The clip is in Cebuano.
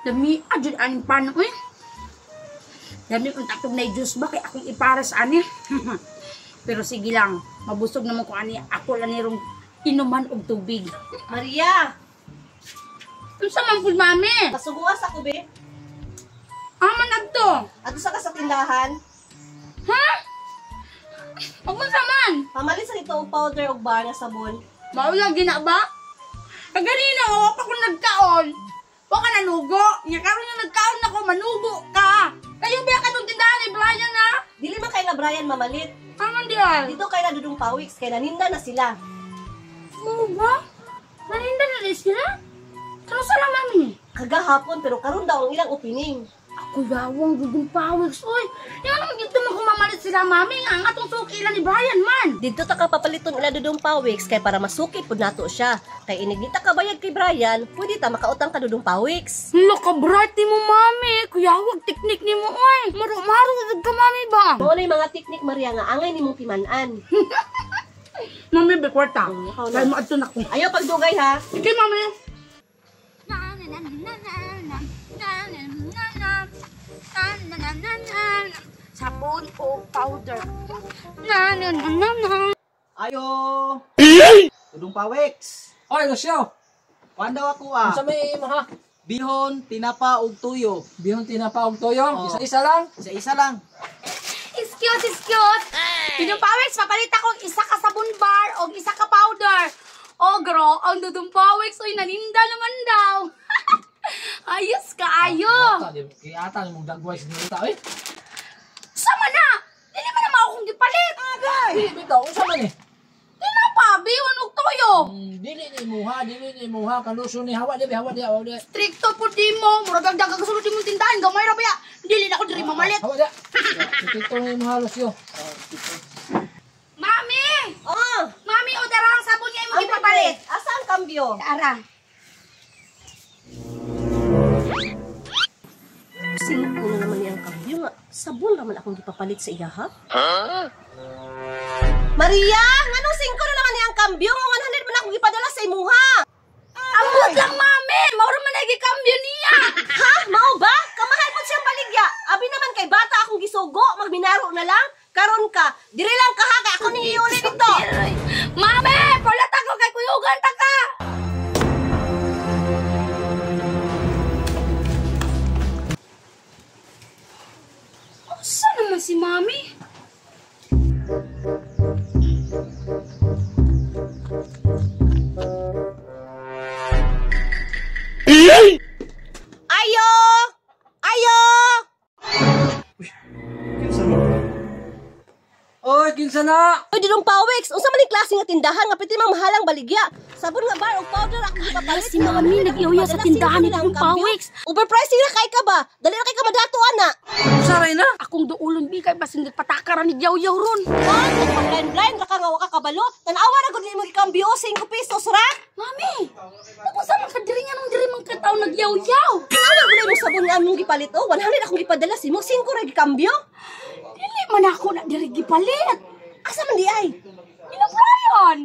Dami, adjud aning pan, uy. Dami kong tatog na juice ba, kaya akong ipares ani. Pero sige lang, mabusog naman ko ani. Ako lang nirong inuman og tubig. Maria! Unsa man pud, mami? Pasuguas ako, be. Aman nagto. Adto sa ka sa tindahan. Ha? Ug unsa man? Pamalit sa dito og powder og bar nga sabon. Mao lang gina ba? Kaganina, wa pa ko nagkaon. Wa ka nanugo. Nya karon nga nagkaon ako, manugo ka. Kayo ba katong tindahan ni Brian ha? Dili man kay na Brian mamalit. Aman di ay? Dito kay na Dudong Pawiks kay naninda na sila. Mo ba? Naninda na rin sila? Kano sila mami? Kagahapon pero karon daw ang ilang opening. Ako yawang Dudong Pawiks, oy. Yung naman dito man kumamalit sila, mami. Ang atong suki ila ni Brian man. Dito ta ka papaliton ila Dudong Pawiks kay para masuki pud nato siya. Kay inig di ta kabayad kay Brian, pwede ta makautang ka Dudong Pawiks. Hala ka bright ni mo, mami. Kuyawag teknik ni mo, oy. Maro-maro ka, mami ba? Mao na mga teknik Maria nga angay nimong timan-an. Mami, be kwarta. Ikaw na. Kaya mo adto na ko. Ayaw pagdugay ha. Sige, mami. Sabon o powder. Na na na na na. Ayo! Dudong Pawiks! Oy, Lucio! Kuan daw ako ah. Unsa may imo ha? Bihon, tinapa ug tuyo. Bihon tinapa og toyo, Oo. isa-isa lang. Isa-isa lang. It's cute, it's cute. Dudong Pawiks, papalit akong isa ka sabon bar o isa ka powder. Ogro, ang Dudong Pawiks, uy, naninda naman daw. Ayos ka, ayo. Ata, di ata mong dagway sa nilita oy. Sama na! Dili man naman akong gipalit. Dili bitaw unsa man eh? Tinapa, bihon og toyo. Dili ni imuha, dili ni imuha kaluso ni hawa di hawa di hawa di. Stricto po di mo. Murag ang dagang kasulod mong tindahan. Gamay ra ba ya? Dili na ako diri mamalit. Hawa di. Stricto ni imuha Lucio. Mami! Oh, Mami, o dara ang sabon niya imong ipapalit. Asa ang kambyo? Ara. Singko na naman niyang kambyo nga. Sabon naman akong gipapalit sa iya ha? Maria, nganong singko na naman niyang kambyo nga 100 man akong gipadala sa imuha? Ambot lang, mami! Mauro man lagi kambyo niya! Ha? Mao ba? Kamahal po siyang baligya. Abi naman kay bata akong gisugo, magminaro na lang. Karon ka, diri lang ka ha, kay ako ning iuli dito. Mami! Palat ako kay kuyugan ta ka! Asa naman si mami? Ayo! Ayo! Kinsa mo? Oy, kinsa na? Oy, Dudong Pawiks, unsa man ning klase nga tindahan nga piti mang mahalang baligya? Sabon nga bar og powder akong gipapalit. Si mami, nag-iuya sa tindahan ni Dudong Pawiks. Overpricing na kay ka ba? Dali na kay ka madato ana. Unsa ray na? Akong duulon bi kay basin patakaran ni Yaw-Yaw ron. Kan, nagpa-blind-blind ra ka nga wa ka kabalo. Tan-awa ra gud nimo gikambyo 5 pesos ra. Mami! Naku, sa mga kadiri nga nung diri mga katao nagyaw-yaw. Tan-awa gud nimo sabon nga among gipalit oh. 100 akong gipadala si mo 5 ra gikambyo. Dili man ako na diri gipalit. Asa man di ay? Ina Brian!